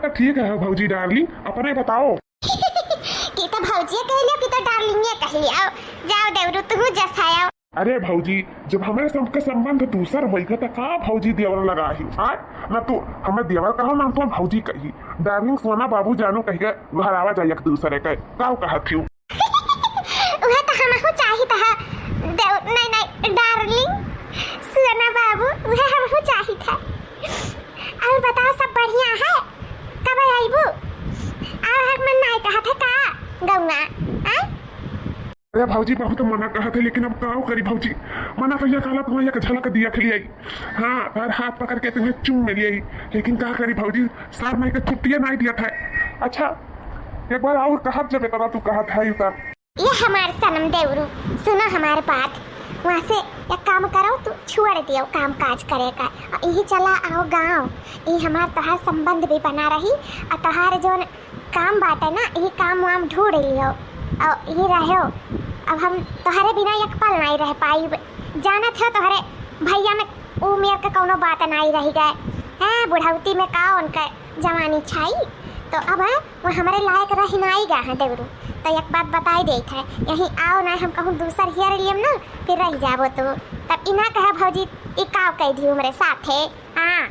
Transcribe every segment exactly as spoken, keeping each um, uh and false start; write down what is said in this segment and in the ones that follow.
तो ठीक है भौजी डार्लिंग, अपने बताओ। कि तो भौजिए कह लियो, कि तो डार्लिंगे कह लियो। जाओ देवरू, तू जस आयो। अरे भौजी, जब हमरे सबके संबंध दूसर होइगा, त का भौजी देवर लगाही? आ? ना तू हमें देवर कहो, ना हम तुम्हें भौजी कही। डार्लिंग, सोना, बाबू, जानू कहिके घर आवा जाए एक दूसरे के। का कहत हियो? उहे तो हमहू चाहित है। देव-, नहीं, नहीं, डार्लिंग, सोना बाबू, उहे हमहू चाहित है। और बताओ, सब बढ़िया है? कब आइबू? और हर मन नहीं कहत है का गौआ? आय? अरे भौजी, बहुत मना कहत है, लेकिन अब का करी भौजी? मना कहिया कहला, तुम्हें एक झलक दिया खिलियाई। हाँ, हर हाथ पकड़ के तुम्हें चूम लियाई। लेकिन का करी भौजी, सर नहीं के छुट्टियाँ नहीं दिया था। अच्छा, एक बार और कहब, जब इतना तू कहत है उतर। ये हमार सनम देवरू, सुनो हमार बात। वहाँ से एक काम करो, तू छोड़ दियो काम काज करे का, और यही चला आओ गाँव। ये हमार तोहार संबंध भी बना रही, और तोहार जोन काम बाटे ना, ये काम वाम ढूंढ लियो, और ये रहो। अब हम तोहरे बिना एक पल नहीं रह पाई। जानत हो, तोहरे भैया में ऊ मेर के कौनो बात नहीं रह गए हैं, बुढ़ौती में का उनके जवानी छाई। तो अब है, वो हमरे लायक रह नाई गा है देवरू। तो एक बात बताई देत है, यहीं आओ ना, हम कहूँ दूसर हियर लियम ना, फिर रह जाबो तू। तब इना कहे भौजी, ई का कह दी हमरे साथे? हाँ।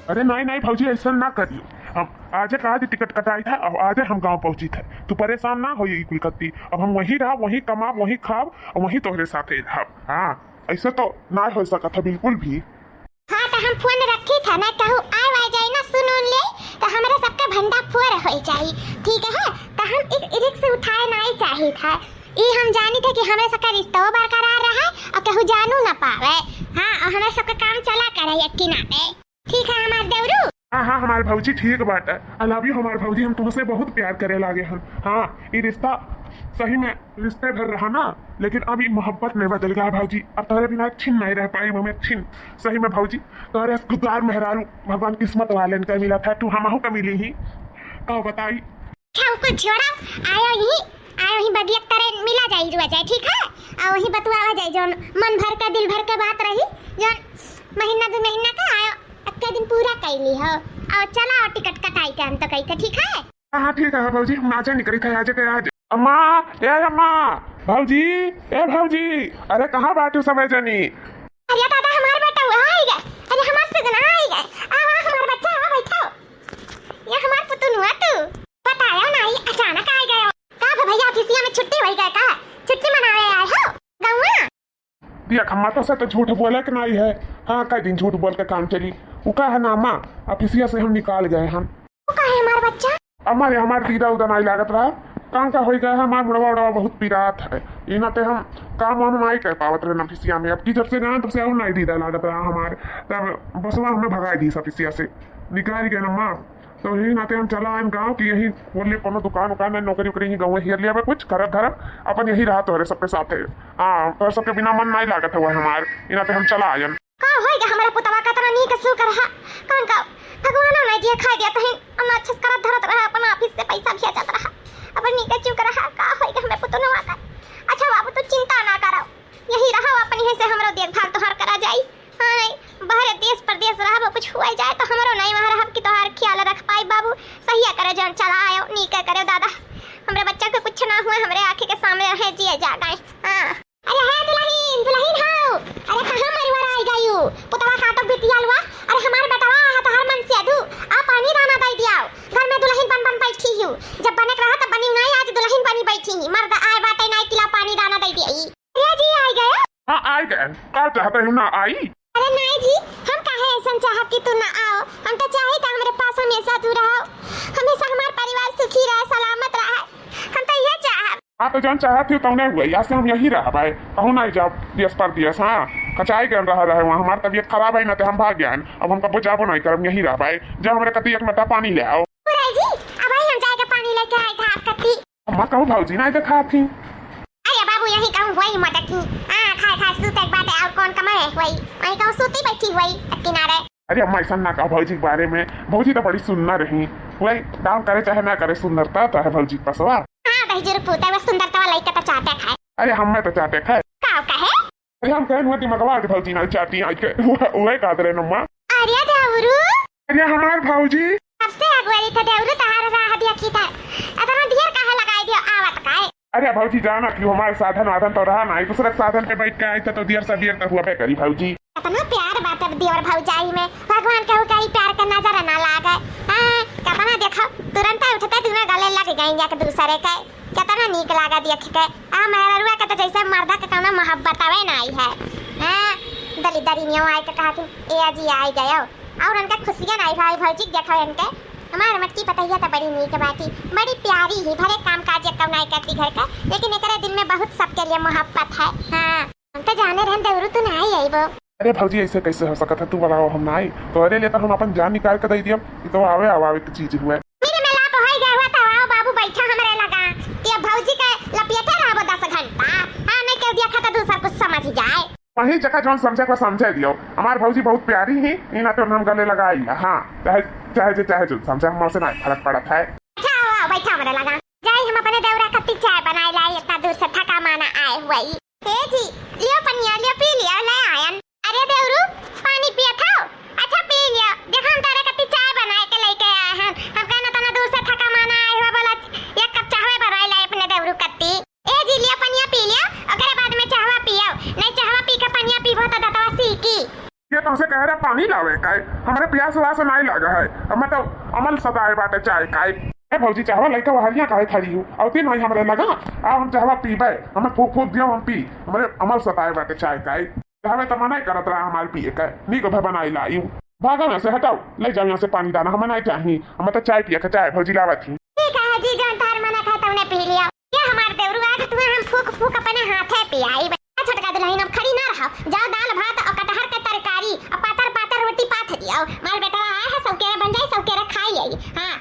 अरे नहीं, नहीं भौजी, ऐसा ना करियो। हम आजे का आज टिकट कटाई था, अब आजे हम गाँव पहुँची थे। तू परेशान ना हो ये कुल कत्ती। अब हम वहीं रहा, वहीं कमाब, वहीं खाब और वहीं तोहरे साथे रहब। हाँ, ऐसे तो ना हो सकत है बिल्कुल भी। हाँ, तो हम फोन रखी था ना, कहूँ आए वाए जाए ना, सुन उन ले, तो हमारे सबका भंडा फोर हो जाई, ठीक है? तो हम एक रिक्स उठाए नहीं चाहिए था। ई हम जानी थे कि हमारे सबका रिश्तो बरकरार रहे और कहूँ जानू ना पावे। हाँ, और हमारे सबका काम चला करे एक किनारे, ठीक है हमार देवरू? हाँ, हाँ, हमार भौजी ठीक बात है। I love you हमार भौजी, हम तुमसे बहुत प्यार करे लागे हम। हाँ, ये रिश्ता सही में रिश्ते भर रहा ना, लेकिन अब ये मोहब्बत में बदल गया भौजी। अब तोहरे बिना एक छिन नहीं रह पाई हम, एक छिन। सही में भौजी, तोहरे असगुदार मेहरारू भगवान किस्मत वाले इनका मिला था, तू हमहू का मिली ही। तो बताई। अच्छा, कुल छोड़ा, आयो ही, आयो ही बगिया तरे मिला जाई, रुआ जाए, ठीक है? और वही बतुआवा जाए, जौन मन भर के, दिल भर के बात रही, जौन महीना दो महीना का आयो, अक्के दिन पूरा कैली हो। और चला, और टिकट कटाई के हम तो कही थे, ठीक है? हाँ, हाँ, ठीक है भौजी, हम आजे निकली थे, आजे के आज। अम्मा, ए अम्मा, भौजी, ए भौजी, अरे कहाँ बाटू समय जनी? अरे दादा, हमार बेटा हुआ आई गए, अरे हमार सजना आई गए, आ, आ, हमार बच्चा, आ, बैठो, ये हमार पुतुनुआ तू, बतायो ना, ये अचानक आई गयो। का भे भैया, ऑफिसिया में छुट्टी होई गए का? छुट्टी मनावे आए हो गौआ? देख, अम्मा, तो से तो झूठ बोले के नहीं है। हाँ, कई दिन झूठ बोल के काम चली। उ का है ना अम्मा, ऑफिसिया से हम निकाल गए हम। उ का है हमार बच्चा? अम्मा रे, हमार दीदा उदा नहीं लागत रहा। काम का होई गए, हमार मुड़वा उड़वा बहुत पिरात है। इना ते हम काम वाम नहीं कर पावत रहे ना ऑफिसिया में। अब की जब से गए, तब से और नहीं दीदा लागत रहा हमार। तब बसवा हमें भगाई दी ऑफिसिया से, निकाल गए ना अम्मा। तो यही नाते हम चला आएन गाँव कि यही खोल ले कोनो दुकान उकान, नौकरी उकरी ही गाँव हेर लिया बा, कुछ करत धरत अपन यही रहा तोहरे सबके साथे। हाँ, तोहरे सबके बिना मन नहीं लागत हुआ हमार, ई नाते हम चला आएन। का होई गा हमरा पुतवा का, इतना नीक सुख रहा, कौन का भगवानो नहीं दिया खाई दिया, तहिन हम अच्छे से करत धरत रहा, अपन ऑफिस से पैसा भेजत रहा, अपन नीक चुक रहा, का होई गा हमरा पुतनवा का। अच्छा बाबू, तू चिंता ना करो, यही रहो, अपनी है से हमरो देखभाल तोहार करा जाई। हाँ, नहीं, बहरे देश परदेश रहब, कुछ हुआ जाए तो हमरो नहीं वहाँ रहब कि तोहार ख्याल रख पाई बाबू। सहिया करे जौन चला आयो, नीके करे दादा। हमरे बच्चा के कुछ ना हुए, हमरे आँखी के सामने रहे, जिए जागें। हाँ। अरे हे दुलहिन, दुलहिन हो। अरे कहाँ मरुआ आई गयू? पुतवा काटो बिटिया लुआ। अरे हमार बेटवा है तोहार मन से अदू। आ पानी दाना दे दियाओ। घर में दुलहिन बन बन बैठी हूँ। जब बने के रहा तब बनी नहीं, आज दुलहिन बनी बैठी ही। मर्द आए बाटे नहीं किला पानी दाना दे दिया। भैया जी आ गए? हाँ, आ गए। का चाहत है ना आई? अरे नहीं जी, हम काहे ऐसन चाहब कि तू ना आओ। हम तो चाहे था हमरे पास हमेशा तू रहो, हमेशा हमार परिवार सुखी रहे, सलामत रहे। हम तो ये चाहब। हाँ, तो जौन चाहत हो तौने हुआ, यहाँ से हम यही रहब आए, कहूँ नहीं जाब देश परदेश। हाँ, कचाई गए रह रहे वहाँ, हमार तबीयत खराब है ना, तो हम भाग गए। अब हम कबो जाबो नहीं करब, यही रहब आए। जब हमरे कती एक मटा पानी ले आओ। बुराई जी, अब आई हम जाए के पानी लेके आए था आप कती। अम्मा, कहूँ भौजी नाई देखात ही। अरे बाबू, यही कहूँ वही मटकी। हाँ, खाए खाए सूते के बाटे, और कौन कमाए वही, वही कहूँ सूती बैठी वही किनारे। अरे अम्मा, ऐसा ना कहा भौजी के बारे में। भौजी तो बड़ी सुंदर रही। वही काम करे चाहे ना करे, सुंदरता तो है भौजी के पसवा। हाँ, दही जरूर पूता, वो सुंदरता वाला लइका तो चाटे खाए। अरे हमें तो चाटे खाए। का कहे? अरे हम कहन हुआ दिमगवा के भौजी ना चाटी आज के। वह, वह कहत रहे नम्मा। अरे देवरू। अरे हमार भौजी। कब से अगुआई थे देवरू तहार राह देखी थे। अतना देर काहे लगाई दियो आवत का है? अरे भौजी, जाना कि हमार साधन वाधन तो रहा ना, दूसरे के साधन पे बैठ के आई थे तो देर सबेर तो हुआ करी भौजी। कितना प्यार बाटे देवर भौजाई में, भगवान केहू के ई प्यार के नजर ना लागे। हाँ, कितना देखो, तुरंत उठते दुनो गले लग गई एक दूसरे के। कितना नीक लागा देख के। आ मेहररुआ के तो जैसे मर्दा के कौनो मोहब्बत आवे ना आई है। हाँ, दली दरी नियो आए के कहती, "ए जी आई गयो।" और उनका खुशियाँ ना आई भाई भौजी के देखा इनके। हमार मटकी पतैया तो बड़ी नीक बाटी, बड़ी प्यारी ही, भले काम काज कम नहीं करती घर का, लेकिन एकरे दिल में बहुत सबके लिए मोहब्बत है। हाँ। हम तो जाने रहन देवरू तू नाई आइबो। अरे भौजी, ऐसे कैसे हो सकत है? तू बुलाओ, हम नाई। तोहरे लिए तो हम अपन जान निकाल के दे दियम। ई तो आवे आवे के चीज हुए। मेरे में लाप होई गए हुआ तो आओ बाबू बैठा हमरे लगा। ये भौजी के लपियते रहबो दस घंटा। हाँ, नहीं केहू देखा तो दूसर कुछ समझ जाए। वही जगह जौन समझे को समझे दियो। हमार भौजी बहुत प्यारी ही, ई ना तो हम गले लगाई। हाँ, चाहे, चाहे जे, चाहे जो समझे, हमसे ना फर्क पड़त है। अच्छा, आओ, आओ, बैठा हमरे लगा। जाई हम अपने देवरा कत्ती चाय बनाए लाई, इतना दूर से थका माना आए हुए। हे जी, लियो पनिया, लियो पी लियो, ले आयन। अरे देवरू, पानी पियत हो? अच्छा पी लियो। देखो हम तारे कत्ती चाय बनाए के लेके आए हैं। हम कहना तना दूर से थका माना आए हुआ, बोला एक कप चाहवे बनाए लाए अपने देवरू कत्ती। ए जी, लियो पनिया पी लियो, ओकरे बाद में चाहवा पियो। नहीं चाहवा पी के पनिया पीबो तो दतवा सीकी। ये तुमसे कह रहा पानी लावे का है? हमारे प्यास व्यास नहीं लगा है। अब मैं तो अमल सताए बाटे चाय का है। ए भौजी, चाहवा लइका वहरिया काहे खड़ी हो? अवती नहीं हमरे लगा। आ हम चाहवा पीबे। हमें फूक फूक दियो, हम पी। हमारे अमल सताए बाटे चाय का है। चाहवे तो मना ही करत रहा हमारे पिए का। नी को भे बनाई लाई। भागा यहाँ से, हटाओ। ले जाओ यहाँ से पानी दाना, हमें नहीं चाहिए। हमें तो चाय पिए के चाय भौजी लावत ही। ठीक है जी, जौन तार मना खाए तौने पी लियो। ये हमार देवरू आज तुम्हें हम फूक फूक अपने हाथे पियाई। आ छोटका दुल्हन अब खड़ी ना रहो, जाओ दाल भात और कटहर के तरकारी और पातर पातर रोटी पाथ दियो। माल बेटवा आए है, सौकेरे बन जाए, सौकेरे खाई आई। हाँ,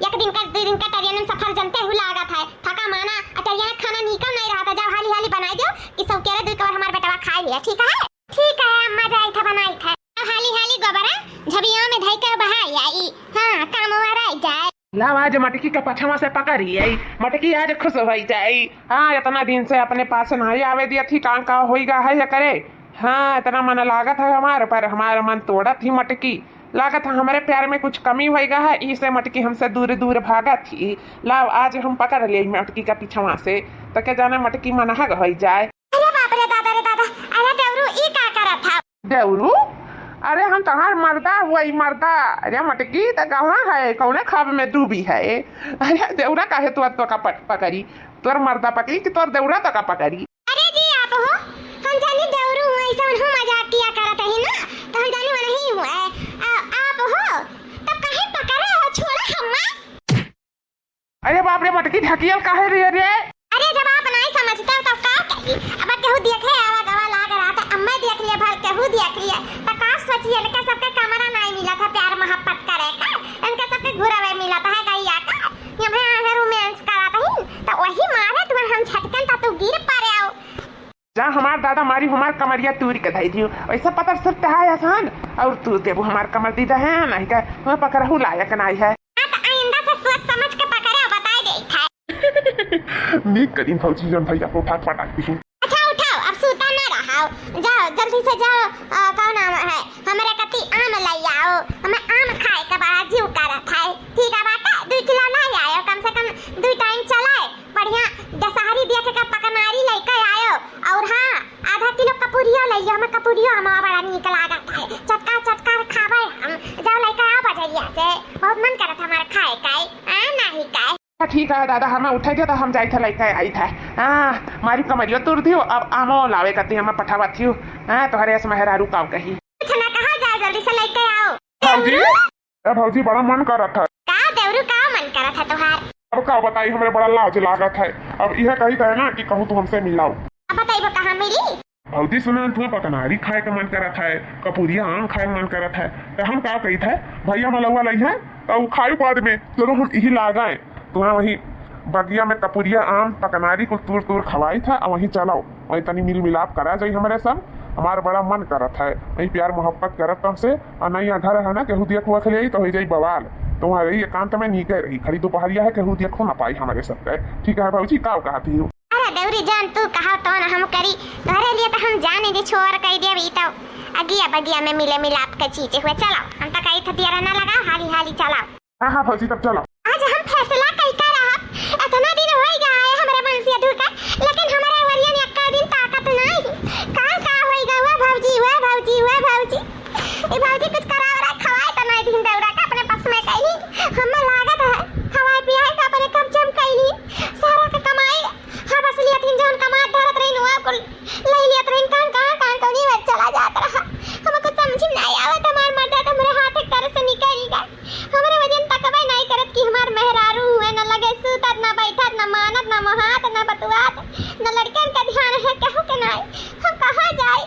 एक दिन का, दो दिन का टरियन में सफर जनते हु लागत है, थका माना, और टरियन खाना नीकम नहीं रहा था। जाओ हाली हाली बनाई दियो कि सौकेरे दुई कवर हमार बेटवा खाई लिया, ठीक है? ठीक है अम्मा, जाई था बनाई था। अब हाली हाली गोबरा झबिया में धई के बहाई आई। हाँ, काम वारा जाए। लाव आज मटकी के पछवा से पकड़ी आई, मटकी आज खुश होई जाई। हाँ, इतना दिन से अपने पास नहीं आवे दिया थी, कां का होई गा है ये करे। हाँ, इतना मन लागत है हमार, पर हमार मन तोड़त ही मटकी। लागत है हमारे प्यार में कुछ कमी होई गा है, इसे मटकी हमसे दूर दूर भागत ही। लाव आज हम पकड़ ले मटकी का पीछवा से, तो क्या जाने मटकी मनहग होई जाए। अरे बाप रे दादा रे दादा, अरे देवरू ई का करत हौ? देवरू, अरे हम तोहार मर्दा हुआ, ई मर्दा। अरे मटकी त कहाँ है, कौने खाब में डूबी है? अरे देवरा काहे तोर तो का पट-, पकड़ी, तोर मर्दा पकड़ी कि तोर देवरा तो का पकड़ी? अरे जी आप हो, हम जानी देवरू हुआ, ऐसा उन्हों मजाक किया करत ही ना, तो हम जानी वो नहीं हुआ है। आ, आप हो, तब कहीं पकड़े हो, छोड़ा हम्मा। अरे बाप रे, मटकी ढकियल काहे रे रे? अरे जब आप नहीं समझते हो तो का कही? अब केहू देखे आवा गवा लाग रहा था, अम्मा देख लिए भर केहू देख लिए, तो का सोचिए इनके सबके कमरा नहीं मिला था प्यार मोहब्बत करे का, इनके सबके घुरावे मिला था गैया का, ये मैं आगे रोमांस करा था ही, तो वही मारे तुम्हें हम झटकन था तू गिर पड़े आओ। जा हमार दादा मारी हमार कमरिया तूर के धई दियो। ऐसा पतर सुरता है आसान, और तू देबू हमार कमर दीदा है, नहीं का मैं पकड़हू लायक नहीं है। हाँ, तो आइंदा से सोच समझ के पकड़े, बताई देई था। नीक करीन भौजी, जौन भैया को उठा के पटाक दी। अच्छा उठाओ, अब सूता ना रहाओ, जाओ जल्दी से जाओ, अ, कौन नाम है, हमरे कती आम लई आओ, हमें आम खाए के बड़ा जीव करत है। ठीक है बाटे, दुई किलो लई आयो, कम से कम दुई टाइम चलाए। बढ़िया दशहरी देख के पकनारी लइके आयो। और हाँ, आधा किलो कपूरियो लइयो, हमें कपूरियो हमारा बड़ा नीक लागत है। चटका चटका खाबे हम। जाओ लइके आओ बजरिया से, बहुत मन करत हमार खाए का। आ, नाही का। हाँ, ठीक है दादा, हमें उठे दे तो हम जाई थे लइके आई थे। हाँ, मारी कमरियो तोड़ दियो, अब आमो लावे कती हमें पठावा थियो। हाँ, तोहरे अस मेहरारू काव कही। कुछ ना कहा, जाओ जल्दी से लइके आओ। भौजी, ए भौजी, बड़ा मन करत है। का देवरू, का मन करत है तोहार? अब का बताई, हमरे बड़ा लाज लागत है। अब इहे कही थे ना कि कहूँ तू हमसे मिलाओ। अब बताइबो कहाँ मिली? भौजी सुना, तुम्हें पकनारी खाए का मन करत है, कपूरिया आम खाए का मन करत है, तो हम का कही थे, भैया मलौआ लई है, तो उ खाई बाद में, चलो हम यही लागाए, तुम्हें वही बगिया में कपूरिया आम पकनारी कुल तूर तूर खवाई था, और वहीं चलो, वहीं तनी मिल मिलाप करा जाई हमरे सब। हमार बड़ा मन करत है, वहीं प्यार मोहब्बत करत तुमसे, और नहीं अधर है ना, केहू देख हुआ खले तो हो जाई बवाल। तुम्हारे ही एकांत में नीके रही, खड़ी दोपहरिया है, केहू देखो ना पाई हमरे सब के। ठीक है भौजी, का कहती हो? अरे देवरी जान, तू कहा तो ना हम करी, तोहरे लिए तो हम जाने जे छोड़ कह दिया भी तो अगिया बगिया में मिले मिलाप के चीज हुए। चलो, हम तो कही था दिया ना लगा, हाली हाली चलो। हाँ, हाँ भौजी, तब चलो। आज हम फैसला कइके रहब। इतना दिन होइ गया है हमरे मनसेधू का, लेकिन हमरे वरियन एक्का दिन ताकत नाहीं। का, का होइ गवा भौजी, हुआ भौजी, हुआ भौजी। ए भौजी, कुछ करा वरा खवाए त नाहीं दिन दौरा का अपने बस में कइली। हमें लागत है खवाए पियाए का अपने कब्जा में कइली। सारा का कमाई हबस लियत हिन, जौन कमात धरत रहिन, वो कुल लइ लियत रहिन। कहाँ, कहाँ, कहाँ, कौनी में चला जात रहा। हमको समझ में नाहीं आवत, हमार मर्दा तो हमरे हाथ एक तरह से निकल गए। हमरे वजन तकबे नाहीं करत कि हमार मेहरारू हुए, न लगे सूतत, न बैठत, न मानत, न मोहात, न बतुआत, न लड़कन का ध्यान है, केहू के नाहीं। हम कहाँ जाई?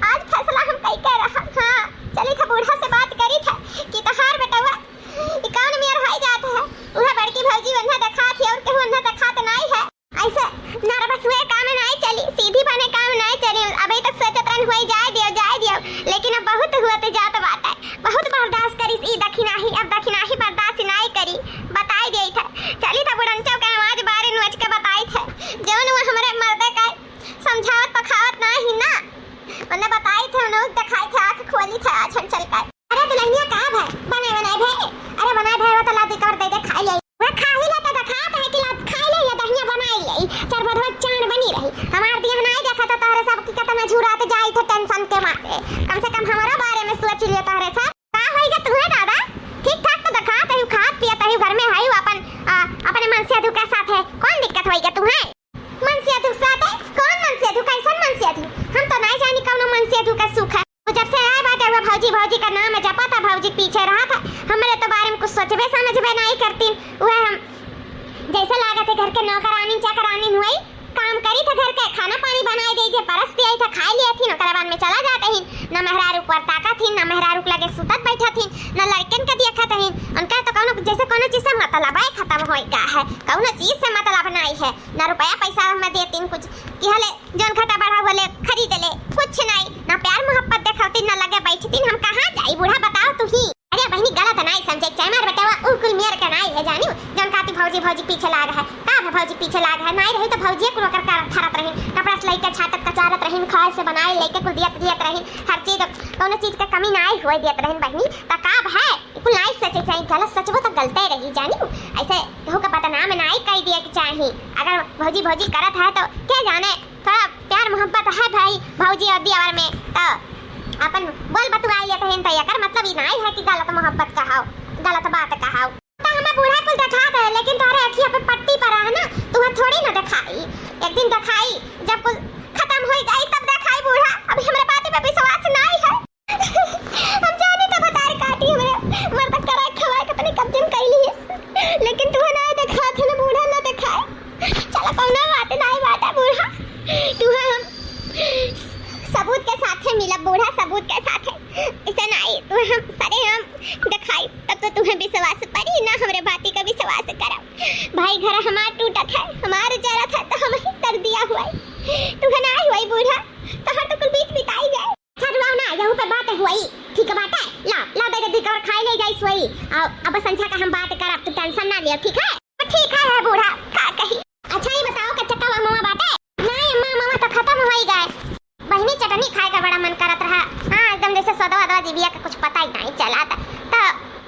आज फैसला हम कइके रहब। हाँ, चली था बूढ़ा से बात करी था कि तहार बेटवा ई कौन मेर होइ जात है। उहे बड़की भौजी वन्हा देखात है और केहू वन्हा देखात नाहीं है। ऐसे नरबस हुए काम नाहीं चली, सीधी बने काम नाहीं चली। अबे तक सोचत रहन हुए जाए दियो, जाए दियो, लेकिन अब बहुत हुआ तो जात बात है, बहुत बर्दाश्त करिस ई दखिनाही, अब दखिनाही बर्दाश्त नाहीं करी। बताई देई थे, चली था बुढ़ंचो के आवाज बारे नोच के बताई थे, जौन वो हमरे मर्दे का समझावत पखावत नाहीं ना, उन्हें बताई थे, उन्हें देखाई थे, आँख खोली थे, आज हम चल के। अरे दुल्हनिया, का भय? बनाए, बनाए भय? अरे बनाए भय, वो तो लादी कर दे दे, खाई ले। वह खाई ले तो देखात है कि लाद खाई ले या दहिया बनाई ले। चार बधवा चांद बनी रही। हमार दिया नाहीं देखा तो तोहरे सब की कितना झुरात जाई थे tension के मारे। कम से कम हमारा बारे में सोच लियो तोहरे सब। का होई गे तुहे दादा? ठीक ठाक तो देखात है, खात पियत है, घर में है अपन, आ, अपने मनसेधू के साथ है। कौन दिक्कत होई गे तुहे? मनसेधू साथे? कौन मनसेधू? कैसन मनसेधू? हम तो नाहीं जानी कौनो मनसेधू का सुख है। वो जब से आए बाटे हुआ भौजी, भौजी का नाम जपा था, भौजी के पीछे रहा था। हमरे तो बारे में कुछ सोचबे समझबे नाहीं करतीन। वह हम जैसे लागत है घर के नौकरानी चाकरानी हुई, काम करी था घर के, खाना पानी बनाए दे थे, परस दिया था, खाए लिया थी, ओकरे बाद में चला जाते ही। न मेहरारू पर ताकत ही, न मेहरारू के लगे सुतत बैठत ही, न लड़कन के देखत ही। उनका तो कौनो, जैसे कौनो चीज से मतलब है, खत्म होई गा है, कौनो चीज से मतलब नाहीं है। ना रुपया पैसा हमें देतीन कुछ कि हले जौन घटा बढ़ा हुआ ले खरीद ले, कुछ नाहीं, ना प्यार मोहब्बत देखौतीन, ना लगे बैठतीन। हम कहाँ जाई बूढ़ा, बताओ तू ही। अरे बहिनी, गलत नाहीं समझे, चाहे मार बेटवा उ कुल मेर के नाहीं है, जानियो जौन खाती भौजी, भौजी पीछे लाग है। का है भौजी पीछे लाग है? नाहीं रही तो भौजी कुल ओकर का धरत रही, कपड़ा से लेके छाटत कचारत रही, खाए से बनाए लेके कुल दियत दियत रही, हर चीज, कौनो चीज के कमी नाहीं हुए दियत रही बहिनी। त का है कुल नाहीं सोचे चाही, गलत सोचबो तो गलते रही, जानियो। ऐसे केहू का बदनाम नाहीं कई दिए के चाही। अगर भौजी भौजी करत है तो के जाने, थोड़ा प्यार मोहब्बत है भाई भौजी और दियावर में, तो अपन बोल बतुआ लेत हैं, तो एकर मतलब ई नाहीं है कि गलत मोहब्बत कहाओ, गलत बात कहाओ। तो हमें बूढ़ा कुल देखात है, लेकिन तोहरे अखिया पे पट्टी पर है ना, तुहे थोड़ी ना देखाई। एक दिन देखाई, जब कुल खत्म हो जाई तब देखाई बूढ़ा। अभी हमरे बात पे विश्वास नाहीं है। हम जानी तो भतार काटी हमरे मर्द कराए खवाए के अपने कब्जे में कइली है, लेकिन तुहे ना देखात है ना बूढ़ा ना देखाए। चला कौनो बात नाहीं बाटे बूढ़ा, तुहे हम सबूत के साथे मिलब बूढ़ा, सबूत के साथे। ऐसे नाहीं तुहे हम सरेआम देखाई, तब तो तुहे विश्वास पड़ी ना, हमरे बाती का विश्वास करब। भाई घर हमार टूटत है, हमार जरत है, तो हम ही दर्दिया हुई, तुहे नाहीं हुई बूढ़ा, तोहर तो कुल बीत बिताई गए। अच्छा रुआओ ना, यहू पे बात हुई। ठीक बात है, ला, ला दे दे, और खाए ले जाई सोई। आ, अब संझा का हम बात करब, तू tension ना लियो, ठीक है? ठीक है, है बूढ़ा, का कही। अच्छा ये बताओ, कच्चा का अमवा बाटे? नहीं अम्मा, अमवा तो खत्म होई गए। बहिनी, चटनी खाए का बड़ा मन करत रहा। हाँ, एकदम जैसे सदवा दवा जीविया का कुछ पता ही नाहीं चला। त, त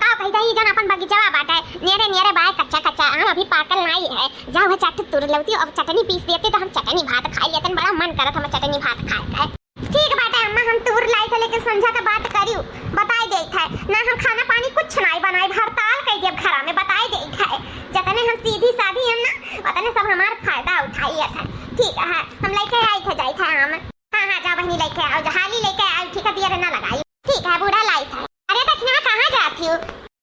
का कही जाई, जौन अपन बगीचवा बाटे, नियरे नियरे बाय कच्चा कच्चा आम अभी पाकल नाहीं है। जाओ, वह चट तुर लौती, अब चटनी पीस देती तो हम चटनी भात खाई लेते, बड़ा मन करत हम चटनी भात खाए का। ठीक बाटे अम्मा, हम तूर लाई थे, लेकिन संझा के बात करियो, बताई देई थे ना, हम खाना पानी कुछ नाहीं बनाई, हड़ताल कई देब घरा में, बताई देई थे। जतने हम सीधी साधी हम ना, उतने सब हमार फायदा उठाई थे। ठीक है, हम लेके आई थे, जाई थे हम। हाँ, हाँ, जा बहिनी, लेके आओ, जा हाली लेके आओ, ठीक है, देर ना लगाई। ठीक है, बूढ़ा लाई थे। अरे दक्षिणा, कहाँ जाती हो?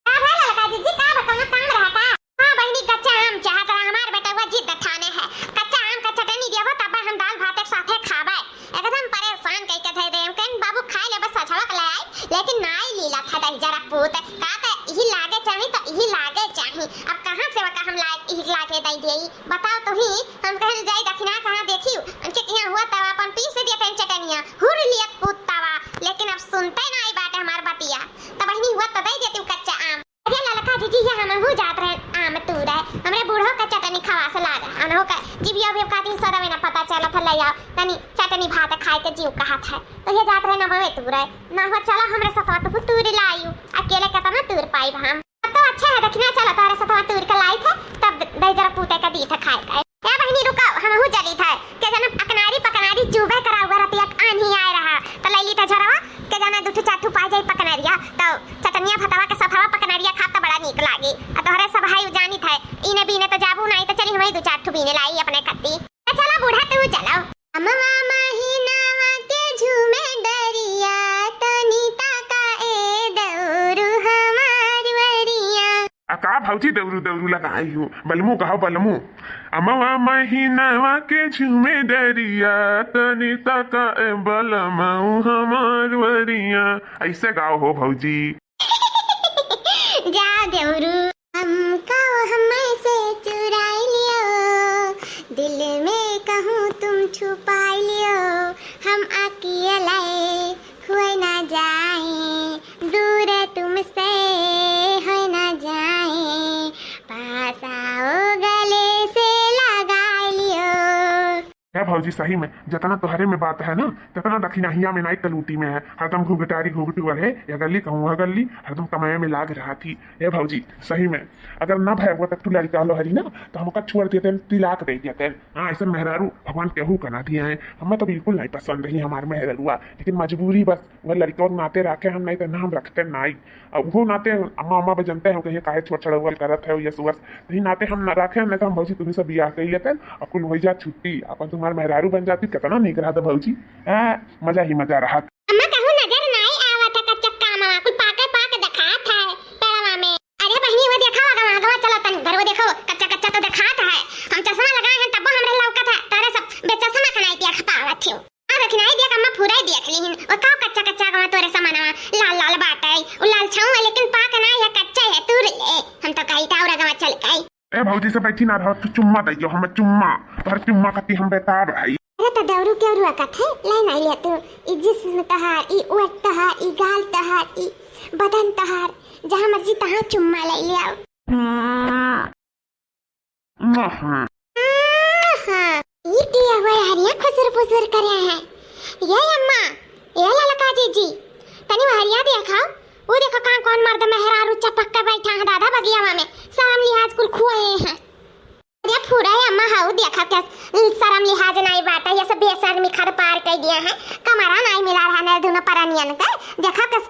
का भा ललका जीजी, का बा, कौनो काम रहा का? हाँ बहिनी, कच्चा आम चाहत रहा, हमार बेटवा जिद ठाने है, कच्चा आम का चटनी देबो तब हम दाल भात एक साथे खाबे। एकदम परेशान कई के धर दे। हम कहन, "बाबू खाए ले, बस सझवा के ले आई," लेकिन नाई लीला था दही जरा पूत। का त इही लागे चाही, त इही लागे चाही। अब कहाँ से वका हम लाए, इही लागे दई देई? बताओ तो ही। हम कहन, "जाई दखिना कहाँ देखियो?" उनके किहाँ हुआ तवा अपन पीस दिया तन चटनिया, हुर लियत पूत तवा। लेकिन अब सुनते नाई बाटे हमार बतिया। त बहिनी हुआ त दई देती कच्चा आम। अरे ललका जीजी, ये हमहू जात रहे आम तूरे, हमरे बूढ़ो का चटनी खवास लाग, उन्हों का जीविया भी खातिर सदवे न पता चलत है, ले आओ तनी चटनी भात खाए के जीव कहत है, तो ये जात रहे ना हमें तूरे, ना हुआ चला हमरे साथ तू तूरी लायू, अकेले केतना तूर पाइब हम। अब तो अच्छा है, दखिना चला, तोहरे सथवा तूर के लाई थे, तब दहिजरा पूते का दी थे खाए का। ए बहिनी रुका, हमहू चली थे। के जाने अकनारी पकनारी चूबे करा हुआ रहती, एक आन्ही आए रहा, तो ले ली थे झरवा, के जाने दू ठो चार ठो पाए जाई पकनरिया, तो चटनिया भतवा के सथवा पकनरिया खाब तो बड़ा नीक लागी। आ तोहरे सब भाई जानी थे, इने बीने तो जाबू नाई, तो चली हमही दू चार ठो बीने लाई अपने खत्ती। तो चला बूढ़ा, तू चलाओ। अमवा महीनावा के झूमे डरिया, तनी ताका ए दौरू हमार वरिया। आ का भौजी दौरू दौरू लगाई हो? बलमू कहो बलमू। अमवा महीनावा के झूमे डरिया, तनी ताका ए बलमऊ हमार वरिया। ऐसे गाओ हो भौजी। जा देवरू। हमका हमसे चुराई लियो, दिल में कहूँ तुम छुपाई लियो। हम अकेले हुए ना जाए, दूर तुमसे हुए ना जाए, पास आओ गले से लगाई लियो। हे भौजी, सही में, जतना तोहरे में बात है ना, ततना दखिनहिया में नाई तलूटी में है। हरदम घुघटारी घुघटू रहे, या गली कहूँ, वह गली, हरदम कमाए में लाग रहा थी। हे भौजी, सही में, अगर ना भय हुआ तक तू लड़का लो हरी ना, तो हम ओकर छोड़ देते, तिलाक दे देते। हाँ, ऐसे मेहरारू भगवान केहू का ना दिया है। हमें तो बिल्कुल नहीं पसंद रही हमार मेहरारुआ, लेकिन मजबूरी बस, वह लड़का नाते रखे हम, नहीं तो ना हम रखते नाई। अब वो नाते अम्मा, अम्मा बस जनते हैं, कहिए काहे छोट छड़ौल करत है, यस वस। यही नाते हम ना रखे, नहीं तो हम भौजी तुम्ही से बियाह कर लेते और कुल हो जा छुट्टी, अपन तुम्हार मेहरारू बन जाती, कितना नीक रहत भौजी। हाँ, मजा ही मजा रहत। अम्मा कहूँ नजर नाई आवत है, कच्चा कामवा, कुल पाके पाक देखात है पेड़वा में। अरे बहिनी, वो देखो, अगवा, अगवा चलो तनी, घर वो देखो, कच्चा कच्चा तो देखात है। हम चश्मा लगाए हैं, तब हमरे लौकत है, तारे सब बेचश्मा खनाई दिया खपावत हो। हाँ, रखनाई दिया, अम्मा पूरा ही देख ली हिन। वो का कच्चा कच्चा गवा तोरे समानवा, लाल लाल बाटे, वो लाल छाऊ है, लेकिन पाक ना है, कच्चा है, तूर ले। हम तो कही था, और गवा चल गई। ए भौजी से बैठी ना रहो, तू चुम्मा दे जो, हम चुम्मा, तोहर चुम्मा खाती हम बेताब है। अरे तो दौरू के रुआ कथे, ले नहीं ले तू, ई जिस्म तहार, ई ओठ तहार, ई गाल तहार, ई बदन तहार, जहाँ मर्जी तहाँ चुम्मा ले ले आओ। महा। आहा, ई के हुए हरिया खुसुर फुसुर करे है। ये अम्मा, ये ललका जीजी, तनी हरिया देखा, वो देखो कहाँ कौन मर्द मेहरारू चपक के बैठा है दादा बगियावा में, शर्म लिहाज कुल खोए हैं। अरे फुरा है अम्मा, हाउ देखा क्या शर्म लिहाज नाई बाटा, ये सब बेशर्मी खर पार कर दिया है, कमरा नाई मिला रहा ना दोनों परनियन के, देखा कस,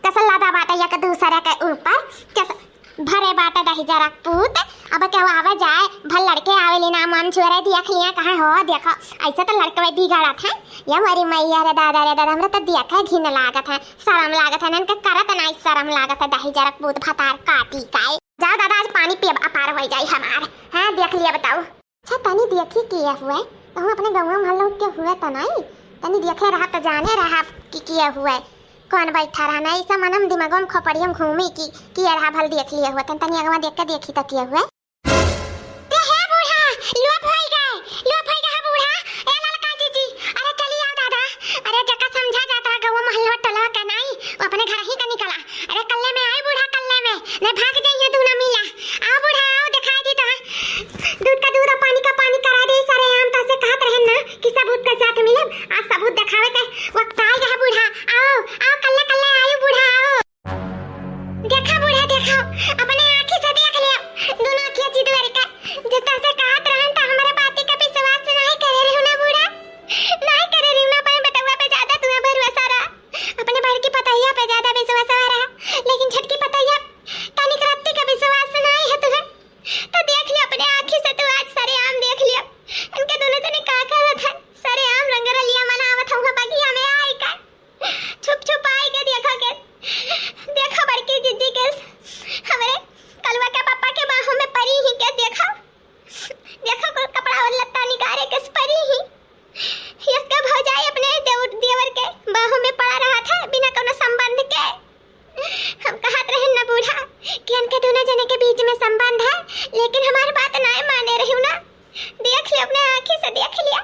कस लादा बाटा एक दूसरे के ऊपर, कस भरे बाटे दहिजरा पूत। अब केहू आवे जाए, भल लड़के आवे ले नाम वाम छुअरे दिया खलिया कहाँ हो, देखो, ऐसे तो लड़कवे बिगड़त है। या मोरी मैया रे दादा रे दादा, हमरा तो देखे घिन लागत है, शरम लागत है, इनके करत नाई शरम लागत है, दहिजरा पूत भतार काटी काए। जाओ दादा, आज पानी पियब, अपार हो जाई हमार। हाँ, देख लिया बताओ। अच्छा, तनी देखी किए हुए, कहूँ अपने गौवा मोहल्ला के हुए तो नहीं, तनी देखे रहा तो जाने रहा कि किए हुए। कौन बैठा रहा ना, ऐसा मनम दिमागों में खोपड़ियम घूमी कि, कि ये रहा भल देख लिए हुआ, तन तनी अगवा देख के देखी तो किए हुए। ते हे बूढ़ा, लोप होई गए, लोप होई गए बूढ़ा। ए ललका जीजी, अरे चली आओ दादा, अरे जका समझा जाता है गवा मोहल्ला टोला का नाई, वो अपने घर ही का निकला। अरे कल्ले में आई बूढ़ा, कल्ले में, नहीं भाग जाइए दूना मिला। आओ बूढ़ा, आओ दिखाई दी तो। दूध का दूध और पानी का पानी करा दे सारे आम, तो से कहत रहन ना कि सबूत के साथ मिलब। आज सबूत दिखावे के वक्त आ गया बूढ़ा। आओ, आओ कल्ले कल्ले आयो बूढ़ा, आओ। देखा बूढ़ा, देखा, अपने आँखी से देख लिया दोनों आँखिया चितवर के। जो तो से कहत रहन तो हमारे बाती का विश्वास नहीं करे रहू ना बूढ़ा, नहीं करे रहू ना। अपने बेटवा पे ज्यादा तुम्हें भरोसा रहा, अपने बड़की पतैया पे ज्यादा विश्वास रहा, लेकिन छोटकी पतैया तनिक रत्ती का विश्वास नहीं है तुम्हें। तो देख लिया अपने आँखी से, तू आज सरेआम देख लिया। इनके दोनों जने का करत है, सरेआम रंगरलिया मनावत हउहा बगिया में आई का। छुप छुप आई के देखा के, देखा बड़की जिज्जी के हमरे कलुआ के पापा के बाहों में परी ही के देखा, देखा कुल कपड़ा और लत्ता निकारे के परी ही। इसका भौजाई अपने देवर, देवर के बाहों में पड़ा रहा था बिना कोनो संबंध के। हम कहत रहन न बूढ़ा कि इनके दोनों जने के बीच में संबंध है, लेकिन हमार बात नाय माने रही ना। देख लिया, अपने आँखी से देख लिया।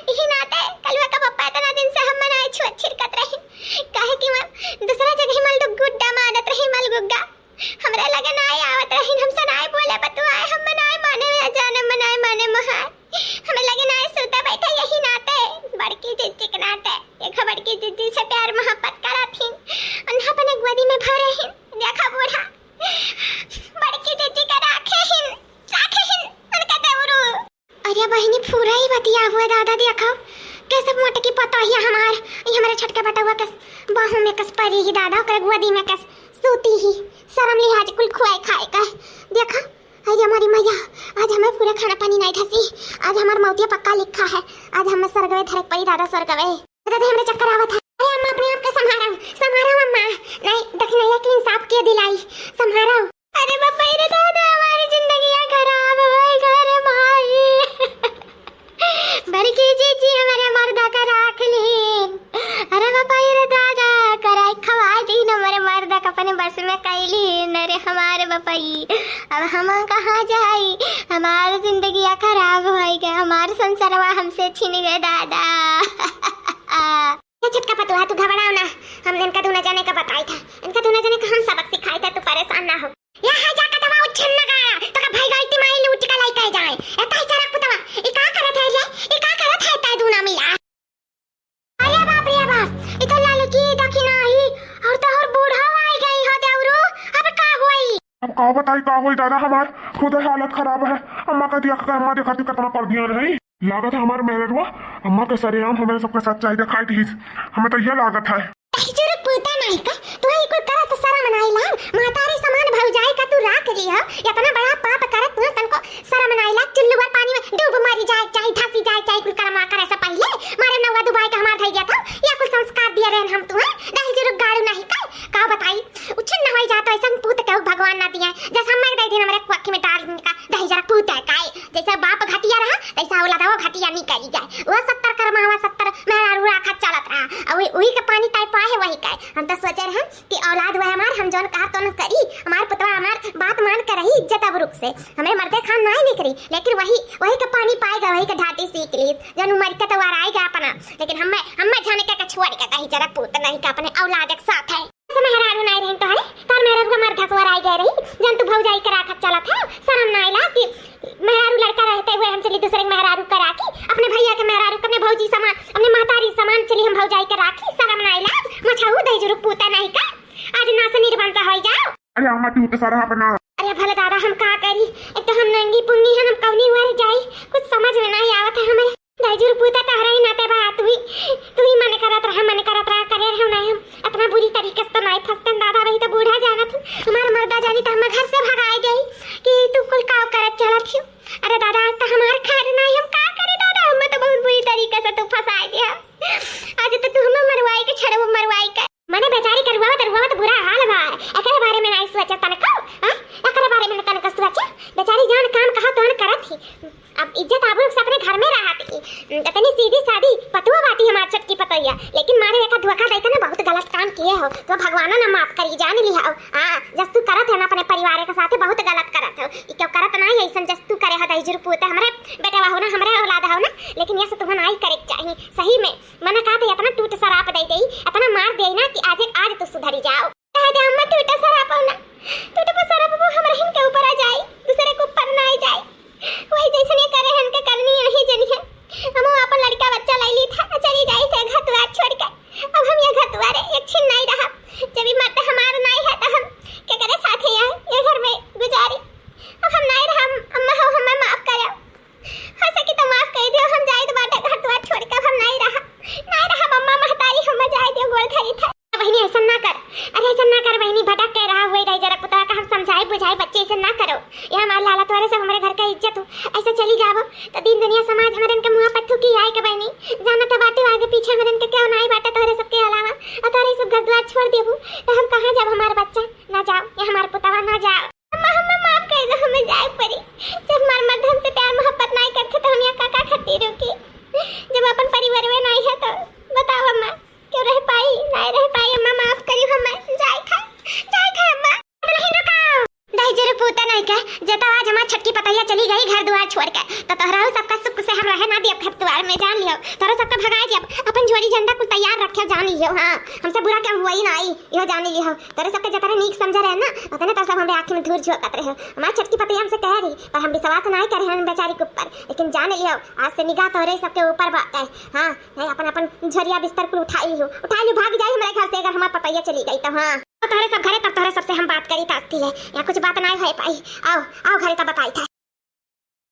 यही नाते कलुआ का पप्पा इतना दिन से हम मनाए छुअत छिरकत रही, काहे कि वह दूसरा जगह मल गुड्डा मानत रही, मल गुग्गा। हमरे लगे नाय आवत रही, हमसे नाय बोले बतुआए, हम मनाए माने में जाने, मनाए माने महार। हमरे लगे नाय सोता बैठा, यही नाते, बड़की जिज्जी के नाते। देखा बड़की जिज्जी से प्यार मोहब्बत करा थी, उन्हें अपने गोदी में भरे ही। देखा बूढ़ा, हमार, ई हमरे छोटके बटउआ कस बाहों में कस परी ही दादा, ओकरे गोदी में कस सूती ही। सरम लिहाज कुल खुआए खाए का। देखा, अरे हमारी मैया, आज हमें पूरा खाना पानी नाहीं धसी, आज हमार मौतिया पक्का लिखा है, आज हमें सरगवे धरे के परी दादा, सरगवे। दादा, हमरे चक्कर आवत है। अरे अम्मा, अपने आप के संभारो, संभारो अम्मा, नाहीं दखिनैया के इंसाफ के दिलाई, संभारो। अरे बाप रे दादा, हमारी जिंदगिया खराब होइ गै रे माई। बड़की जीजी हमरे मर्दा का राख लीन। अरे बाप रे दादा, कराई खवाई दीन हमरे मर्दा का, अपने बस में कइ लीन। अरे हमारे बापई, अब हम कहाँ जाई? हमार जिंदगिया खराब होइ गै, हमार संसरवा हमसे छिन गै दादा। ए छोटका पतोहा, तू घबराओ ना, हम इनका दूना जने का बताइत है, इनका दूना जने का हम सबक सिखाइत है, तू परेशान ना हो। या है जा कतवा उच्छन नगाड़ा, तो का भाई गलती माई लूट का लइके जाए। ए ताई चरक पुतवा, ई का करत है रे? ई का करत है ताई दूना मिला? अरे बाप रे बाप, ई तो ललकी दखिनही, और तो और बूढ़ा आई गई हो देवरू, अब का होई? अब का बताई का होई दादा, हमार खुद हालत खराब है। अम्मा का दिया का अम्मा देखा तू कितना कर दिया नहीं। लागत है हमार मेहररुआ अम्मा के सरेआम हमरे सबके सच्चाई देखाई दीस। हमें तो ये लागत है। दहिजरू पूता नाहीं का, तोहे ई कुल करत सरम नाहीं लाग? महतारी समान भौजाई का तू राख ली हो, इतना बड़ा पाप करत तू तनको सरम नाहीं लाग? चुल्लू भर पानी में डूब मरी जाए चाहे धसी जाए चाहे कुल करमवा करे से पहिले मारे नौवा दुबाई का हमार धइ गया था, या कुल संस्कार दिए रहन हम तुहे? दहिजरू गाड़ू नाहीं का, का बताई? उच्छिन्न होइ जात ऐसन पूत केहू भगवान ना दिए, जैसे हमें दइ दिन हमरे कुआखी में डाल का दहिजरा पूत है काई। जैसे बाप घटिया रहा, तैसा औलादवा घटिया निकरी जाए। वो सत्तर करमवा, सत्तर मेहरारू राखत चलत रहा। अउ वही, वही के पानी ताई पाए है, वही के। हम तो सोचे रहे कि औलाद वह हमार, हम जौन कहा तौन करी, हमार पुतवा हमार बात मान के रही इज्जत अबरुक से। हमरे मर्दे खान नाहीं निकरी, लेकिन वही, वही के पानी पाए गए, वही के ढाटी सीख ली। जौन उमर के तो वाराई गए अपना, लेकिन हमें, हमें झनके के छोड़ के दहिजरा पूत नाहीं का अपने औलाद के साथ है। से मेहरारू नाहीं रहिन तोहरे, तोहर मेहरारू के मर्द हसुअर आई गए रही, जौन तू भौजाई के राखत चलत है, सरम नाहीं लाग कि मेहरारू लड़का रहते हुए हम चली दूसरे के मेहरारू के राखी, अपने भैया के मेहरारू के, अपने भौजी समान, अपने महतारी समान चली हम भौजाई के राखी, सरम नाहीं लाग, मछहू दहिजरू पूता नाहीं का, आज नास निर्वंश होइ जाओ। अरे अम्मा, तू तो सारा अपना। अरे भले दादा, हम का करी, एक तो हम नंगी पुंगी हन, हम कौनी ओर जाई, कुछ समझ में नाहीं आवत है हमरे। दहिजरू पूता तहरा ही नाते बा, तू ही, तू ही मन करत रहा, मन करत रहा, करे रहो नाहीं हम। इतना बुरी तरीके से तो नाहीं फंसतन दादा, वही तो बूढ़ा जानत ही। हमार मर्दा जानी तो हमें घर से भगाए गई कि तू कुल काव करत चलत ही। अरे दादा, आज तो हमार खैर नाहीं, हम का करे दादा, हमें तो बहुत बुरी तरीके से तू फंसाए दिया। आज तो तू हमें मरवाई के छड़बो मरवाई के। मने बेचारी के रुआवत, रुआवत बुरा हाल बा। एकरे बारे में नाहीं सोचा तनको, हाँ? एकरे बारे में तनको सोचा। बेचारी जौन काम कहा तौन करत ही। अब इज्जत आबरू से अपने घर में रहत ही। इतनी सीधी सादी पतुआ बाटी हमार छोटकी पतोहिया। लेकिन मारे एका धोखा देके ना बहुत गलत काम किए हो। तो भगवानो ना माफ करी, जान लिहा हो। हाँ, जस तू करत है ना अपने परिवार के साथ बहुत गलत करत हो। ई क्यों करत नाहीं ऐसन जस तू करे हो दहिजरू पूत, हमरे बेटवा हो ना, हमरे औलाद हो ना। लेकिन यस तुहन नाहीं करे के चाही। सही में मने कहा तो इतना टूट सराप दे देई, इतना मार देई ना कि आज एक आज तू सुधरी जाओ। कह दे अम्मा टूट सराप हो ना, टूट पर सराप वो हमरे हिन के ऊपर आ जाई, दूसरे के ऊपर ना आ जाई। वही जैसन ये करे हन के करनी यही जनी है। हम अपन लड़का बच्चा ले ली था, चली जाई थे घर द्वार छोड़ के। अब हम ये घर द्वार एक छिन नाहीं रहा। जब ये मर्द हमार नाहीं है तो हम के करे साथे यहाँ ये घर में गुजारी। अब हम नाहीं रहा, अम्मा हो हमें माफ करो। हो सकी तो माफ कर दियो, हम जाइत बाटे घर द्वार छोड़ के, हम नाहीं रहा, नाहीं रहा अम्मा महतारी, हम जाए दियो गोड़ धरी था। बहिनी ऐसन ना कर, अरे ऐसन ना कर बहिनी, भटक के रहा हुए दहिजरा पुतवा का हम समझाई बुझाई बच्ची ऐसन ना करो। ये हमार लाला तोहरे सब हमरे घर का इज्जत हो, ऐसे चली जाबो तो दिन दुनिया समाज हमरन के मुँह पर थूकी आए के बहिनी, जानत बाटे आगे पीछे हमरन के क्यों नाहीं बाटे तोहरे सबके अलावा, और तोहरे सब घर द्वार छोड़ देबू तो हम कहाँ जाब हमार बच्चा, ना जाओ ये हमार पुतवा ना जाओ। अम्मा, हमें माफ कर दो, हमें जाए पड़ी। जब हमार मर्द हमसे प्यार मोहब्बत नाहीं करते तो हम यहाँ का, का खातिर रुकी? जब अपन परिवार में नाहीं है तो बताओ अम्मा, क्यों रह पाई? नाहीं रह पाई अम्मा, माफ करी हमें। जाए था, जाए था अम्मा। नहीं रुका। दहिजरू पूता नाहीं के, जे तो आज हमार छोटकी पतोहिया चली गई घर द्वार छोड़ के, तो तोहरा सबका सुख से हम रहे ना दियब घर द्वार में, जान लियो। तोहरा सबका भगाए दियब, अपन झोली झंडा कुल तैयार रखे, जान लियो। हाँ, हमसे बुरा क्यों हुआ ही नाहीं, यो जान लियो। तोरे सबके जतने नीक समझे रहे ना, उतने तो सब हमरे आँखी में धूर झोंकत रहे। हमार छोटकी पतोहिया हमसे कह रही, पर हम विश्वास नाहीं करे हैं बेचारी के ऊपर। लेकिन जान लियो, आज से निगाह तोरे सबके ऊपर बाटे। हाँ, नहीं, अपन, अपन झोरिया बिस्तर कुल उठाई लियो, उठाई लियो, भाग जाई हमरे घर से, अगर हमार पतोहिया चली गई तो। हाँ, तो तोरे सब घरे, तब तोरे सबसे हम बात करी ताकती है, यहाँ कुछ बात नाहीं हो पाई। आओ, आओ घरे तब बताई था।